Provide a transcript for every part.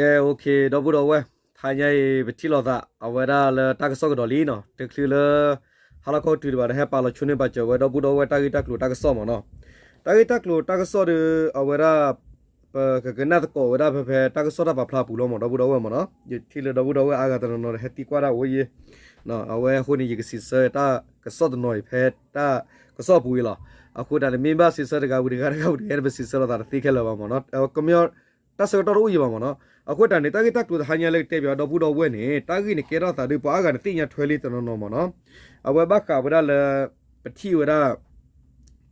ကဲ OK ဒီပုၢ်ဒီဝဲၢ်, တဟါညါအံၤ ပထံၣ်လိာ်သး အဝဲဒၣ်လၢတၢ်ကစီၣ်ကဒီးလံနီၤ, တချုးလၢ ဟါလီၤခီတုၤဒံးဘၣ်ဒီး ဟဲပာ်လီၤဆိန့ၢ်ပာ်စၢၤဝဲဒီပုၢ်ဒီဝဲၢ်တၢ်ဂ့ၢ်တၢ်ကျိၤတၢ်ကစီၣ်မ့ၢ်နီၤ. တၢ်ဂ့ၢ်တၢ်ကျိၤတၢ်ကစီၣ်ဒီး အဝဲဒၣ် ပကကနၣ်သကိးဝဲဒၣ်ဖဲဖဲတၢ်ကစီၣ်တၢ်ပာ်ဖျါအပူၤလီၤမ့ၢ် ဒီပုၢ်ဒီဝဲၢ်မ့ၢ်နီၤ. ယထံၣ်လၢဒီပုၢ်ဒီဝဲၢ်အါဂၤတနီၤနီၤဒီး ဟဲသံကွၢ်တၢ်အိၣ်ယ့ၢ် အဝဲအဃိန့ၣ် ယကစံးဆၢတၢ်ကစီၣ်တနီၤအံၤဖဲတၢ်ကစီၣ်အပူၤအံၤလီၤ. အဃိတၢ်န့ၣ် မ့ၢ်ဘၣ်စံးဆၢတဂၤဝံၤတဂၤတဂၤဝံၤတဂၤန့ၣ် ပစံးဆၢလိာ်သးတသ့ခဲလၢာ်ဘၣ်မ့ၢ်နီၤ. ကမ့ၢ် တၢ်ဆၢကတီၢ်တအိၣ်ယံၤဘၣ်မ့ၢ်နီၤ. အဃိတၢ်န့ၣ် တၢ်ဂ့ၢ်တၢ်ကျိၤတဟါညါလၢကတဲဘၣ်ဒီပုၢ်ဒီဝဲၢ်န့ၣ် တၢ်ဂ့ၢ်န့ၣ်ကဲထီၣ်သးဒီး ပှၤအါဂၤန့ၣ်သ့ၣ်ညါထွဲလံတနီၤနီၤမ့ၢ်နီၤ. အဝဲဘၣ်ဃးဝဲဒၣ်လၢ ပထံၣ်ဝဲဒၣ်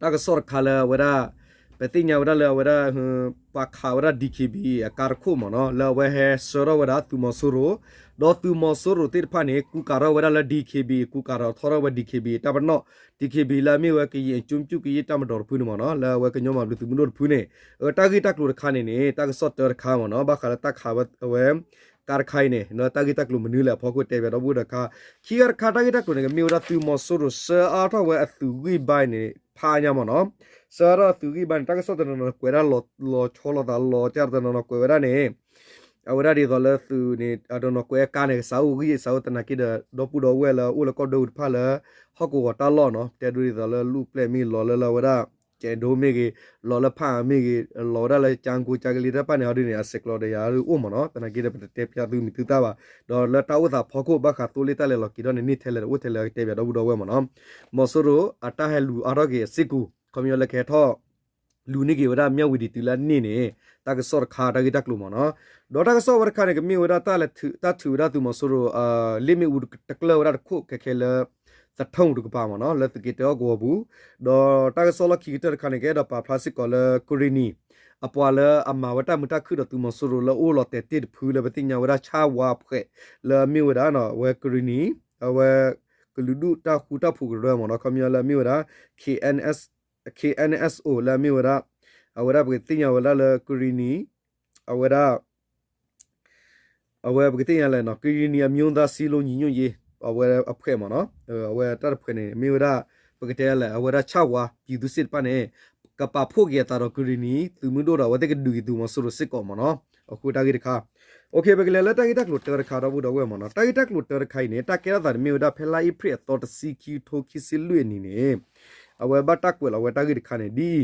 တၢ်ကစီၣ်တခါလၢအဝဲဒၣ် ပသ့ၣ်ညါဝဲဒၣ်လၢအဝဲဒၣ် ပှၤခးဝဲဒၣ် DKBA အကါတခိၣ်မ့ၢ်နီၤ လၢအဝဲဟဲဆှၢထီၣ်ဝဲဒၣ်သုးမီၤစိရိၤ, ဒီးသုးမီၤစိရိၤသ့ၣ်တဖၣ်န့ၣ် ကူကၤထီၣ်ဝဲဒၣ်လၢ DKBA ကူကၤထီၣ်ထီထီၣ်ဝဲ DKBA တၢ်ပနီၣ် DKBA လၢအမ့ၢ်ဝဲကယံာ်အကျိ ကယံာ်တၢ်မၤဒီးတဖုန့ၣ်မ့ၢ်နီၤ လၢအဝဲကညီမၤဘျုးသုးမုၢ်ဒိၣ်တဖုန့ၣ်, အတၢ်ဂ့ၢ်တၢ်ကျိၤတခါန့ၣ်န့ၣ် တၢ်ကစီၣ်တၢတခါမ့ၢ်နီၤ ဘၣ်ဃးလၢတၢ်ခးဝဲ ကါတခါအံၤန့ၣ် တၢ်ဂ့ၢ်တၢ်ကျိၤမနုၤလဲၣ်အဖီခိၣ်တဲဘၣ်ဒီပုၢ်ဒီဝဲၢ်တခါ, ခံခါတခါတၢ်ဂ့ၢ်တၢ်ကျိၤန့ၣ် ကမ့ၢ်ဝဲဒၣ်သုးမီၤစိရိၤဆှၢအါထီၣ်ဝဲအသုးဂံၢ်ဘါအံၤန့ၣ် ဖးညါမ့ၢ်နီၤ, ဆှၢအါထီၣ်အသုးဂံၢ်ဘါန့ၣ် တၢ်ကစီၣ်တနီၤနီၤကွဲးဒၣ်လီၤဆီလိာ်သးလီၤကၢ်တနီၤနီၤကွဲးဝဲဒၣ်န့ၣ် အဝဲဒၣ်ဒ်သိးလၢသုးန့ၣ် အတနီၤကွဲးအကါန့ၣ် ကစးအိၣ်ဂံၢ်စးအိၣ်သနာ်က့ဒီး ဒီပုၢ်ဒီဝဲၢ်လၢအိၣ်လၢကီၢ်ဒိၣ်တဖၣ်လၢ ဟီၣ်ကဝီၤတၢ်လီၢ်နီၤ တဲဒိဒ်သိးလၢလူၣ်ပျဲၢ်မ့ၢ်လီၤလၢလၢအဝဲဒၣ် ကဲဒိမ့ၢ်ဂ့ၤ, လီၤလၢဖးအါမ့ၢ်ဂ့ၤ, လီၤဝဲဒၣ်လၢကၠါကိကၠါကလံတၢ်တဖၣ်န့ၣ် ဟီဒုန့ၣ် အဆဲးကျိးဒီးယၤဒုအိၣ်မ့ၢ်နီၤ, သနာ်က့ဒီး ပတတဲဖျါသုမံၤသုသၣ်ဘၣ်, ဒီးလၢတၢ်အိၣ်သးဖီခိၣ် ဘၣ်ဃးသိလ့ၣ်တၢ်လဲၤလီၤက့ၤထီၣ်န့ၣ် န့ၢ်ထဲလဲၣ်တအိၣ်ထဲလဲၣ် ကတဲဘၣ်ဒီပုၢ်ဒီဝဲၢ်မ့ၢ်နီၤ, မီၤစိရိၤအတၢ်ဟဲလူၤအါထီၣ်က့ၤအစ့ၢ်ကီး ခီပညီလၢကဟဲထီၣ် လူၤန့ၢ်က့ၤဝဲဒၣ်မၠၣ်ဝံၤဒံးတုၤလၢအန့ၣ်န့ၣ် တၢ်ကစီၣ်တခါတၢ်ဂ့ၢ်တၢ်ကျိၤမ့ၢ်နီၤ, ဒီးတၢ်ကစီၣ်ဝဲတခါန့ၣ် ကမ့ၢ်ဝဲဒၣ်တၢ်လဲၤထုး တၢ်ထုးဝဲဒၣ်သုးမီၤစိရိၤ လ့ၣ်မ့ၣ်အူတကျၢၢ်ဝဲဒၣ်တခိၣ်ခဲခဲလၢ သထူၣ်တကပၤမ့ၢ်နီၤ လၢသုးက့တၢဟီၣ်ကဝီၤပူၤ, ဒီးတၢ်ကစီၣ်လီၢ်ခံကတၢၢ်တခါန့ၣ် ကအဲၣ်ဒိးပာ်ဖျါစ့ၢ်ကီးလၢကရံၣ်နံၣ် အပှၤလၢအမၤဝဲတၢ်မုာ်တၢ်ခုၣ်ဒီးသုးမီၤစိရိၤလၢအိၣ်လီၤတဲာ်တ့ၢ်တဖုလၢပသ့ၣ်ညါဝဲဒၣ်ဆၣ်ဝါဖှဲး လၢအမ့ၢ်ဝဲဒၣ် အဝဲကရံၣ်နံၣ် အဝဲ ကလုာ်ဒူၣ်တၢ်ဃူတၢ်ဖိးကရၢမ့ၢ်နီၤ ခီပညီလၢအမ့ၢ်ဝဲဒၣ် K N S, K N S O လၢအမ့ၢ်ဝဲဒၣ် အဝဲဒၣ်ပကသ့ၣ်ညါဝဲဒၣ်လၢကရံၣ်နံၣ် အဝဲဒၣ် အဝဲပကသ့ၣ်ညါလၢ ကရံၣ်နံၣ်အမျိုးသားစည်းလုံးညီညွတ်ရေး အဝဲအဖှဲးမ့ၢ်နီၤ, အဝဲတၢ်တဖှဲးန့ၣ် မ့ၢ်ဝဲဒၣ် ပကတဲလၢ အဝဲဒၣ်ဆၣ်ဝါ ပြည်သူ့စစ်တဖၣ်န့ၣ် ကပာ်ဖှိၣ်က့ၤအသးဒီးကရံၣ်နံၣ် သုးမုၢ်ဒိၣ်ဒီး အဝဲသ့ၣ်ကဒုးက့ၤသုးမီၤစိရိၤစ့ၢ်ကီးမ့ၢ်နီၤ, အဃိတၢ်ဂ့ၢ်တခါ OK ပကလဲၤလၢတၢ်ဂ့ၢ်တၢ်ကျိၤတၢတခါ ဒီပုၢ်ဒီဝဲၢ်မ့ၢ်နီၤ, တၢ်ဂ့ၢ်တၢ်ကျိၤတၢတခါအံၤန့ၣ် တၢ်ကဲထီၣ်သးန့ၣ်မ့ၢ်ဝဲဒၣ်ဖဲလါအ့ဖြ့ၣ်အသီတဆံခံ ခံထိခံဆံလွံၢ်အနံၤန့ၣ် အဝဲဘၣ်တၢ်ကွဲးလီၤဝဲတၢ်ဂ့ၢ်တခါန့ၣ် ဒ်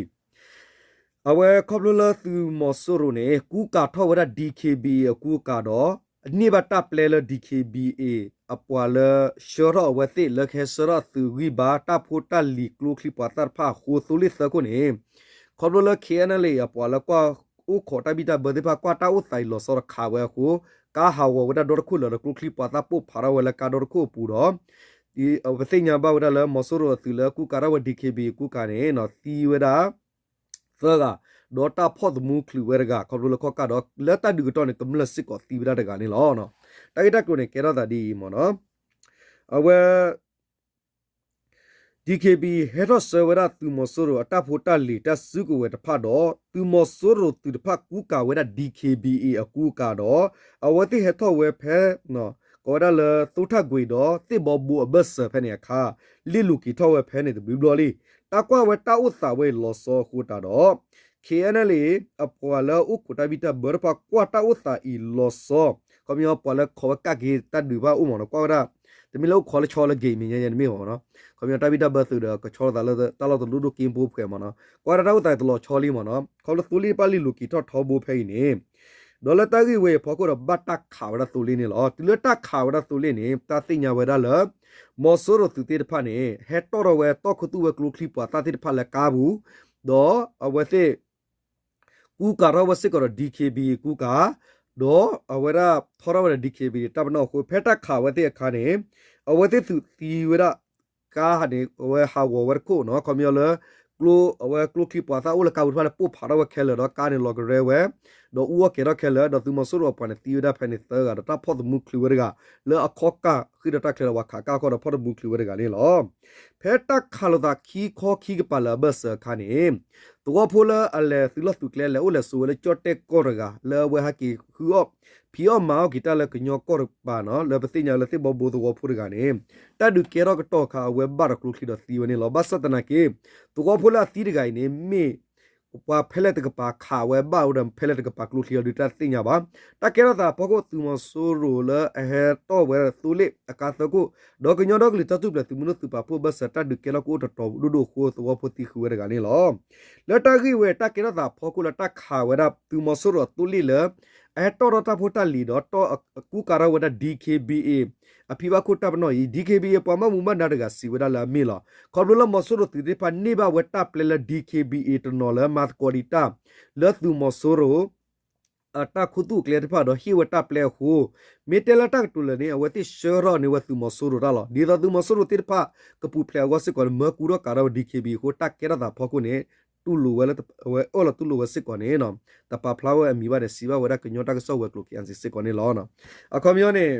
အံၤ အဝဲခီဖျိလၢသုးမီၤစိရိၤန့ၣ် ကူကၤထီၣ်ဝဲဒၣ် D K B A အကူအကၤဒီး န့ၢ်ဘၣ်တၢ်ပျဲလၢ D K B A အပှၤလၢဆှၢထီၣ်အဝဲသ့ၣ်လၢကဟဲဆှၢထီၣ်သုးဂံၢ်ဘါတၢ်ဖိတၢ်လံၤကျိချံမျိာ်သၣ်တဖၣ်အဃိ သိလ့ၣ်သၢခိၣ်န့ၣ် ခီဖျိလၢ K N L A အပှၤလၢကွၢ်အိၣ်ခိးတၢ်ဘံၣ်တၢ်ဘၢသ့ၣ်တဖၣ် ကွၢ်တၢ်အိၣ်သးအံၤလီၤဆီတခးဝဲအဃိ ကါဟးဂီၤဝဲဒၣ်ဒီတခိၣ်လၢာ်လၢကျိချံမျိာ်သၣ်ပိၢ်ဖးထီၣ်ဝဲလၢကါဒီတခိၣ်အပူၤဒီး ပသ့ၣ်ညါဘၣ်ဝဲဒၣ်လၢ မီၤစိရိၤအသုးလၢအကူကၤထီၣ်ဝဲ D K B A အကူကၤန့ၣ် သံဝဲဒၣ် သၢဂၤ, ဒီးတၢ်ဖီၣ်သမူချုးဝဲတဂၤ ခီဖျိလၢခီၣ်ကၢ်ဒီး လၢတၢ်ဒုးကတီၢ်န့ၣ် ကမျၢၢ်စ့ၢ်ကီးသံဝဲဒၣ်တဂၤန့ၣ်လီၤ. တၢ်ဂ့ၢ်တၢ်ကျိၤန့ၣ် ကဲထီၣ်သးဒ်အံၤမ့ၢ်နီၤ, အဝဲ D K B A ဟဲထီၣ်ဆှၢဝဲဒၣ်သုးမီၤစိရိၤအတၢ်ဖိတၢ်လံၤတၢ်စုကဝဲၤတဖၣ်ဒီး သုးမီၤစိရိၤသုးတဖၣ်ကူကၤဝဲဒၣ် D K B A အကူကၤဒီး အဝဲသ့ၣ်ဟဲထီၣ်ဝဲဖဲ ကိးဝဲဒၣ်လၢသိထၣ်ကွံာ်ဒီးသ့ၣ်ဘီဘိအဘၢၣ်စၢၤဖဲန့ၣ်အခါ လ့ၣ်လိၤက့ၤထီၣ်ဝဲဖဲန့ၣ်တဘျုးဘျီလံ. တၢ်ကွၢ်ဝဲတၢ်အိၣ်သးဝဲအံၤလီၤဆီအဃိတးဒီး K N L A အပှၤလၢအိၣ်ခိးတၢ်ဘံၣ်တၢ်ဘၢတဖၣ်ကွၢ်တၢ်အိၣ်သးအံၤလီၤဆီ, ခီပညီပှၤလၢခိးဝဲကၣ်က့ၤတၢ်ဒုးဘၣ်အိၣ်မ့ၢ်နီၤ ကွၢ်ဝဲဒၣ် တမ့ၢ်လၢအိၣ်ခိးလၢဆီလၢက့ၤမ့ၢ်ညါညါတမ့ၢ်ဘၣ်မ့ၢ်နီၤ, ခီပညီတၢ်ဘံၣ်တၢ်ဘၢသုးဒီး ကဆီလိာ်သးလၢတၢ်လီၢ်တလိၣ်ဒိၣ်က့ၤဘိဖှဲးမ့ၢ်နီၤ ကွၢ်ဒၣ်တၢ်အိၣ်သးတလီၤဆီလံမ့ၢ်နီၤ ခီဖျိသိလ့ၣ်တဖၣ်လ့ၣ်လိၤက့ၤထီၣ်ထီဘိဖဲအံၤန့ၣ် ဒီးလၢတၢ်ဂ့ၢ်ဝဲအံၤအဖီခိၣ်ဒီးဘၣ်တၢ်ခးဝဲဒၣ်သိလ့ၣ်န့ၣ်လီၤ. တုၤလၢတၢ်ခးဝဲဒၣ်သိလ့ၣ်န့ၣ် တၢ်သ့ၣ်ညါဝဲဒၣ်လၢ မီၤစိရိၤသုးသ့ၣ်တဖၣ်န့ၣ် ဟဲတီၣ်ထီၣ်ဝဲတီၢ်ခူသူၣ်ဝဲကျိချံမျိာ်သၣ်သ့ၣ်တဖၣ်လၢကါပူၤ, ဒီးအဝဲသ့ၣ် ကူကၤထီၣ်ဝဲစ့ၢ်ကီးဒီး D K B A ကူကၤ, ဒီးအဝဲဒၣ်ထီထီၣ်ဝဲဒီး D K B A တၢ်ပနီၣ်အဃိ ဖဲတၢ်ခးဝဲသ့ၣ်အခါန့ၣ် အဝဲသ့ၣ်သုးသံဝဲဒၣ် ကါန့ၣ် အဝဲဟးဂီၤဝဲတခိၣ်နီၤ ခီပညီလၢ ကျိ အဝဲကျိချံမျိာ်သၣ်အိၣ်လၢကါပူၤတဖၣ်န့ၣ် ပိၢ်ဖးထီၣ်ဝဲခဲလၢာ်ဒီးကါန့ၣ်လီၤကရဲဝဲ ဒီးအူအီၣ်ကဲၤထီၣ်ခဲလၢာ် ဒီးသုးမီၤစိရိၤအပှၤန့ၣ်သံဝဲဒၣ်ဖဲန့ၣ်သၢဂၤ ဒီးတၢ်ဖီၣ်သမူချုးဝဲတဂၤ လၢအခီၣ်ကၢ်ဃ့ၢ်ဒီးတၢ်ချၢဒီးပှၤခးကၢ်ခီဒီးဖီၣ်သမူချုးဝဲတဂၤန့ၣ်လီၤ. ဖဲတၢ်ခးလိာ်သးခံခီခံကပၤလၢအဘၢၣ်စၢၤအခါန့ၣ် သဝီဖိလၢအလဲၤသုးလီၢ်သုးကျဲလဲၤအိၣ်လဲၤဆိးဝဲလၢကၠီၣ်တဲၣ်ကီၢ်တဂၤ လၢအဝဲဟဲက့ၤဃုအီၣ် ဖံးအီၣ်မၤအီၣ်က့ၤတၢ်လၢကညီကီၢ်တကပၤနီၤ လၢပသ့ၣ်ညါလၢသ့ၣ်ဘီဘိသဝီဖိတဂၤန့ၣ် တၢ်ဒုးကဲထီၣ်ကတီၢ်အခါ အဝဲဘၣ်ဒီးကျိချံဒီးသံဝဲန့ၣ်လီၤ. ဘၣ်ဆၣ်သနာ်က့ သဝီဖိလၢအသံတဂၤအံၤန့ၣ် မ့ၢ် ပှၤဖဲလဲၣ်တကပၤခးဝဲဘၣ်ဝဲဒီး ဖဲလဲၣ်တကပၤကျိချံအီၤဒုးတၢ်တသ့ၣ်ညါဘၣ်. တၢ်ကဲထီၣ်သးအဖီခိၣ် သုးမီၤစိရိၤလၢအဟဲတီၢ်ဝဲသိလ့ၣ်အကါသၢခိၣ် ဒီးကညီဒီကလုာ်တၢ်ထူၣ်ဖျဲးသုးမုၢ်ဒိၣ်သုးပာ်ဖှိၣ်ဘၢၣ်စၢၤတၢ်ဒုးကဲထီၣ်ကအိၣ်တတီၤဒိၣ်ဒိၣ်အဃိ သဝီဖိသံဃုာ်ဝဲတဂၤန့ၣ်လီၤ. လၢတၢ်ဂ့ၢ်ဝဲတၢ်ကဲထီၣ်သးအဖီခိၣ်လၢတၢ်ခးဝဲဒၣ်သုးမီၤစိရိၤအသိလ့ၣ်လၢ အဟဲတီၢ်ထီၣ်တၢ်ဖိတၢ်လံၤဒီး တီၢ်ကူကၤထီၣ်ဝဲဒၣ် D K B A အဖံဘၣ်ခိၣ်တၢ်ပနီၣ်အံၤ D K B A ပှၤဘၣ်မူဘၣ်ဒါတဂၤစံးဝဲဒၣ်လၢအမ့ၢ်လီၤ. ခီဖျိလၢမီၤစိရိၤသုးသ့ၣ်တဖၣ်န့ၢ်ဘၣ်ဝဲတၢ်ပျဲလၢ D K B A တနီၤလၢမၤသကိးဒံးတၢ် လၢသုးမီၤစိရိၤ အတၢ်ခူသူၣ်အကျဲတဖၣ်ဒီးဟ့ၣ်ဝဲတၢ်ပျဲအဃိ မ့ၢ်တဲလၢတၢ်ကတိၤလၢာ်န့ၣ် အဝဲသ့ၣ်ဆှၢထီၣ်န့ၢ်ဝဲသုးမီၤစိရိၤတၢ်လီၤ. ဒ်သိးသုးမီၤစိရိၤသ့ၣ်တဖၣ် ကပူၤဖျဲးအဂီၢ်စ့ၢ်ကီးန့ၣ် မၢကူထီၣ်ကၤထီၣ်ဝဲ D K B A အဃိ တၢ်ကဲထီၣ်သးအဖီခိၣ်န့ၣ် တူၢ်လိာ်ဝဲလၢ အဝဲအၢၣ်လီၤတူၢ်လိာ်ဝဲစ့ၢ်ကီးန့ၣ် တပာ်ဖျါဝဲအမံၤဘၣ်ဒီး စံးဘၣ်ဝဲဒၣ်ကညီတၢ်ကစီၣ်ဝဲၤကျိၤ K N C စ့ၢ်ကီးန့ၣ်လီၤ. အခီပညီန့ၣ်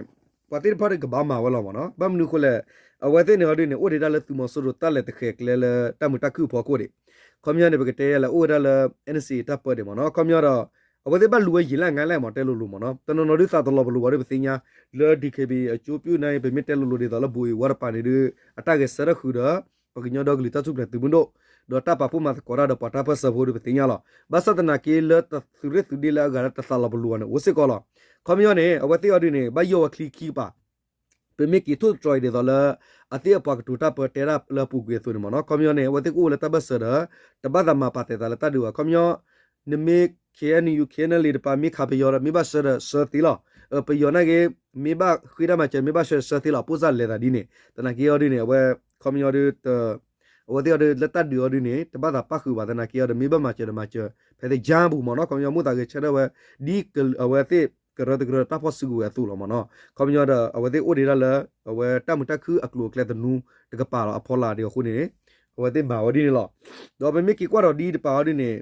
ပှၤသ့ၣ်တဖၣ်န့ၣ်ကဘၣ်မၤဝဲလီၤမ့ၢ်နီၤ. ဘၣ်မနုၤအဃိလဲၣ်, အဝဲသ့ၣ်န့ၣ်အီၤဒ်န့ၣ် အိၣ်ဒံးဒၣ်လၢသုးမီၤစိရိၤတၢ်လဲၤတဃဲၤကျဲလၢတၢ်မုာ်တၢ်ခုၣ်အဖီခိၣ်ဒံး. ခီပညီန့ၣ် ပကတဲယဲလၢအိၣ်ဝဲဒၣ်လၢ N C A တၢ်ပၢဒံးမ့ၢ်နီၤ. ခီပညီဒီး အဝဲသ့ၣ်ဘၣ်လူၤဝဲယံာ်လၢအငါလဲၣ်မ့ၢ် တဲလိၤလိၤမ့ၢ်နီၤ. တနီၤနီၤဒုးသးတလီၤပလိာ်ဘၣ်ဒီးပသ့ၣ်ညါ လၢ D K B A အကျိၤပၠူၣ်န့ၣ် ပမ့ၢ်တဲလိၤလိၤဒ်သိးလၢ ဘိးအ့ဝါတပၤန့ၣ်ဒုး အတၢ်ဂဲၤဆၢထၢၣ်ဃုာ်ဒီး ပှၤကညီဒီကလုာ်တၢ်ထူၣ်ဖျဲးသုးမုၢ်ဒိၣ် ဒီးတၢ်ပာ်ဖှိၣ်မၤသကိးတၢ်ဒီးပှၤတၢ်ပၢၢ်ဆၢဖိဒီးပသ့ၣ်ညါလီၤ. ဘၣ်ဆၣ်သနာ်က့လၢသုးရ့ၣ်သုးဒ့လၢအဂၤလၢတသးလီၤပလိာ်ဘၣ်န့ၣ် အိၣ်စ့ၢ်ကီးလီၤ. ခီပညီန့ၣ် အဝဲသ့ၣ်အီၤဒ်န့ၣ် ဘၣ်ယီၢ်ဝဲချံခံကပၤ ပမ့ၢ်က့ၤထိၣ်သတြီၤအံၤဒ်သိးလၢ အသ့ၣ်အပှၤကတိၤတၢ်ပၢတဲဒၣ်လၢအပူၤကွံာ်အသိးန့ၣ်မ့ၢ်နီၤ. ခီပညီန့ၣ် အဝဲသ့ၣ်ကအိၣ်ဝဲလၢတၢ်ဘၢၣ်စၢၤဒီး တဘၣ်သးမၤပာ်တဲာ်သးလၢတၢ်ဒုးဘၣ်. ခီပညီ နမ့ၢ် K N U K N L A တပၤမ့ၢ်ခးပယီၤဒီး မ့ၢ်ဘၣ်ဆှၢဒီးဆှၢသ့လီၤ. ပယီၤနာ်က့ မ့ၢ်ဘၣ်ဃ့တၢ်မၤစၢၤ မ့ၢ်ဘၣ်ဆှၢဒီးဆှၢသ့လီၤ. အပိၣ်စၢ်လဲၤသးဒ်န့ၣ် သနာ်က့အီၤဒ်န့ၣ် အဝဲ ခီပညီဒ် အဝဲသ့ၣ်အီၤဒ်လၢတၢ်ဒုးအီၤဒ်န့ၣ် တဘၣ်သးပၣ်ဃုာ်ဘၣ်သနာ်က့အီၤဒီး မ့ၢ်ဘၣ်မၤစၢၤဒီးမၤစၢၤ ဖဲသ့ၣ်ယါပူၤမ့ၢ်နီၤ. ခီပညီမိၢ်သးဂဲၤဆၢထၢၣ်ဝဲ ဒ်အဝဲသ့ၣ် ကရၢတကရၢတၢ်ဖီၣ်စုကဝဲၤအသိးလီၤမ့ၢ်နီၤ. ခီပညီဒီး အဝဲသ့ၣ်အိၣ်ဒံးဒၣ်လၢ အဝဲတၢ်မုာ်တၢ်ခုၣ်အကျိၤအကျဲသနူတကပၤလီၤ အဖီလာ်ဒ်အဃိန့ၣ် အဝဲသ့ၣ်မၤဝဲဒ်န့ၣ်လီၤ. ဒီးပမ့ၢ်က့ၤကွၢ်ဒီးဒ်တပၤအီၤဒ်န့ၣ်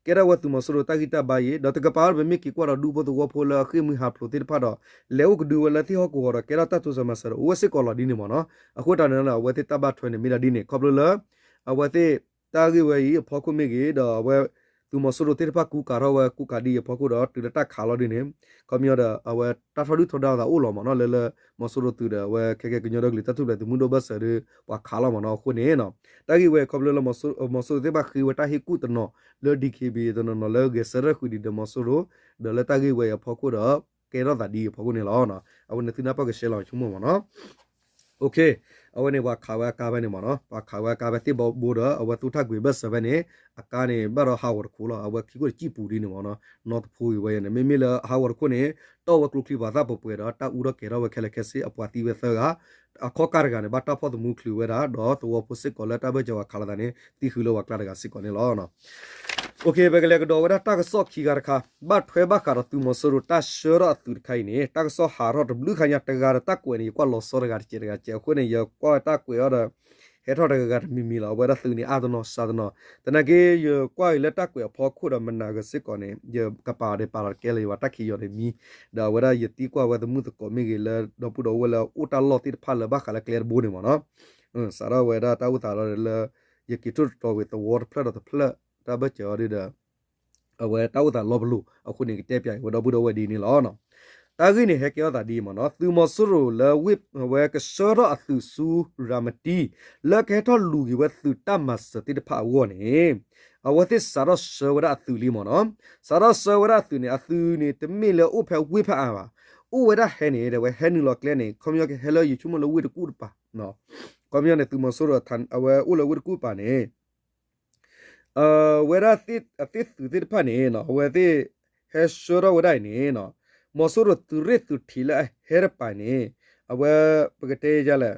ကဲထီၣ်ဝဲသုးမီၤစိရိၤတၢ်ဂံၢ်တၢ်ဘါအံၤ ဒီးတကပၤအီၤဒီး ပမ့ၢ်က့ၤကွၢ်ဒီးဒူဖိသဝီဖိလၢအဃ့ၢ်မှံဟးဖျိးသ့ၣ်တဖၣ်ဒီး လဲၤအိၣ်ကဒုဝဲလၢသ့ၣ်ဟီၣ်ကဝီၤဒီး ကဲထီၣ်တၢ်တိစၢၤမၤစၢၤဒီး အိၣ်ဝဲစ့ၢ်ကီးလီၤဒ်န့ၣ်မ့ၢ်နီၤ. အဃိတၢ်န့ၣ်လၢအဝဲသ့ၣ်တၢ်ဘၣ်ထွဲန့ၣ်မ့ၢ်ဒၣ်ဒ်န့ၣ် ခီဖျိလၢ အဝဲသ့ၣ်တၢ်ဂ့ၢ်ဝဲအံၤအဖီခိၣ်မ့ၢ်ဂ့ၤ ဒီးအဝဲ သုးမီၤစိရိၤသ့ၣ်တဖၣ်ကူကၤထီၣ်ဝဲကူကၤဒ်အံၤအဖီခိၣ်ဒီး တုၤလၢတၢ်ခးလီၤဒ်န့ၣ် ခီပညီဒီး အဝဲတၢ်ထီဒုၣ်ထီဒါသးအိၣ်လီၤမ့ၢ်နီၤ လၢလၢ မီၤစိရိၤသုးဒီး အဝဲခဲကဲကညီဒီကလုာ်တၢ်ထူၣ်ဖျဲးသုးမုၢ်ဒိၣ်ဘၢၣ်စၢၤဒီး ပှၤခးလီၤမ့ၢ်နီၤ အဃိန့ၣ် တၢ်ဂ့ၢ်ဝဲခီဖျိလၢ မီၤစိရိၤသ့ၣ်တဖၣ်ဃ့ဝဲတၢ်ဟ့ၣ်ကူၣ်တနီၤလၢ D K B A တနီၤနီၤလၢဂဲၤဆၢထၢၣ်ဃုာ်ဒံးဒီးမီၤစိရိၤ ဒီးလၢတၢ်ဂ့ၢ်ဝဲအံၤအဖီခိၣ်ဒီး ကဲထီၣ်သးဒ်အံၤအဖီခိၣ်န့ၣ်လီၤ. အဝဲန့ၣ်သုနၢ်ပၢၢ်ကရှဲလီၤဆိကမိၣ်မ့ၢ်နီၤ အဝဲန့ၣ်ပှၤခးဝဲအကါဖဲန့ၣ်မ့ၢ်နီၤ ပှၤခးဝဲအကါဖဲသ့ၣ်ဘီဘိဒီး အဝဲသူၣ်ထၣ်ကွံာ်ဘၢၣ်စၢၤဖဲန့ၣ် အကါန့ၣ် ဘၣ်ဒီးဟးဂီၤတခိၣ်လီၤ အဝဲခံခိၣ်တစံၣ်ပူၤဒ်န့ၣ်မ့ၢ်နီၤ နီတဖိဂ့ၤဝဲန့ၣ် မ့မ့ၢ်လၢအဟးဂီၤတခိၣ်န့ၣ် တီၢ်ဝဲကျိချံပှၤသၣ်ပှဲၤပှဲၤဒီး တၢ်အူထီၣ်ကဲၤထီၣ်ဝဲခဲလၢာ်ခဲဆ့ အပှၤသံဝဲသၢဂၤ အခီၣ်ကၢ်တဂၤန့ၣ် ဘၣ်တၢ်ဖီၣ်သမူချုးဝဲဒၣ် ဒီးသဝီဖိစ့ၢ်ကီးလၢတၢ်ဘၢၣ်စၢၤဝဲခးလိာ်သးန့ၣ် သံဃုာ်လၢပှၤကျါတဂၤစ့ၢ်ကီးန့ၣ်လီၤ. ပကလဲၤကဒီးဝဲဒၣ်တၢ်ကစီၣ်ခံခါတခါ ဘၣ်ထွဲဘၣ်ဃးဒီးသုးမီၤစိရိၤတၢ်ဆှၢထီၣ်အသုးတခါအံၤန့ၣ် တၢ်ကစီၣ်ဟးထီၣ်တဘျုးခါညါတဂၤဒီးတၢ်ကွဲးန့ၣ် ယကွၢ်လီၤဆီတဂၤတကဲးတဂၤတကဲးအဃိန့ၣ် ယကွၢ်တၢ်ကွဲးအီၤဒီး ဟဲထီၣ်တဂၤဂၤတမံၤမံၤလီၤ အဝဲဒၣ်သုးန့ၣ်အါတနီၤစှၤတနီၤ သနာ်က့ ယကွၢ်အံၤလၢတၢ်ကွဲးအဖီခိၣ်ဒီးမနၤဂ့ၤစ့ၢ်ကီးန့ၣ် ယကပာ်အီၤဒီးပာ်လီၤတကဲလၢယဝဲတၢ်ခံးယီၤဒီးမံ ဒီးအဝဲဒၣ်ယသံကွၢ်ဝဲသမုၣ်သကိးမ့ၢ်ဂ့ၤလၢဒီပုၢ်ဒီဝဲၢ်လၢအိၣ်တၢ်လီၢ်သ့ၣ်တဖၣ်လၢဘၣ်ဃးလၢကျဲတဘိန့ၣ်မ့ၢ်နီၤ စးထီၣ်ဝဲဒၣ်တၢ်အိၣ်သးလီၤလၢ ယက့ၤထိၣ်သတြီၤဝံၤသဝီတဖျၢၣ်ဒီးတဖျၢၣ် တၢ်ဘၢၣ်စၢၤအီၤဒ်ဒီး အဝဲတၢ်အိၣ်သးလီၤပလိာ်အဃိန့ၣ် ကတဲပၠးအံၤဝဲဒီပုၢ်ဒီဝဲၢ်ဒ်န့ၣ်လီၤ. တၢ်ဂ့ၢ်န့ၣ်ဟဲကဲထီၣ်သးဒ်အံၤမ့ၢ်နီၤ သုးမီၤစိရိၤလၢဝ့ၢ် အဝဲကဆှၢထီၣ်အသုးဆူရၤမတံ လၢကဟဲထီၣ်လူၤက့ၤဝဲသုးတၢ်မၤစၢၤသ့ၣ်တဖၣ်အဂီၢ်န့ၣ် အဝဲသ့ၣ်စးထီၣ်ဆှၢဝဲဒၣ်အသုးလံမ့ၢ်နီၤ စးထီၣ်ဆှၢဝဲဒၣ်အသုးန့ၣ် အသုးန့ၣ် တမ့ၢ်လၢအိၣ်ဖဲဝ့ၢ်ဖးအါဘၣ် အိၣ်ဝဲဒၣ်ဟဲန့ၣ် ဒီးဝဲဟဲနုာ်လီၤကျဲန့ၣ် ခီပညီကဟဲလၢယဆိကမိၣ်လၢဝ့ၢ်တကူၣ်တပၤ ခီပညီန့ၣ် သုးမီၤစိရိၤအဝဲအိၣ်လၢဝ့ၢ်တကူၣ်တပၤန့ၣ် အဝဲဒၣ်အသ့ၣ်သုးသ့ၣ်တဖၣ်န့ၣ် အဝဲသ့ၣ်ဟဲဆှၢထီၣ်ဝဲဒၣ်အံၤန့ၣ် မီၤစိရိၤသုးရ့ၣ်သုးထံးလၢအဟဲတပၤန့ၣ် အဝဲပကတဲယလဲၣ်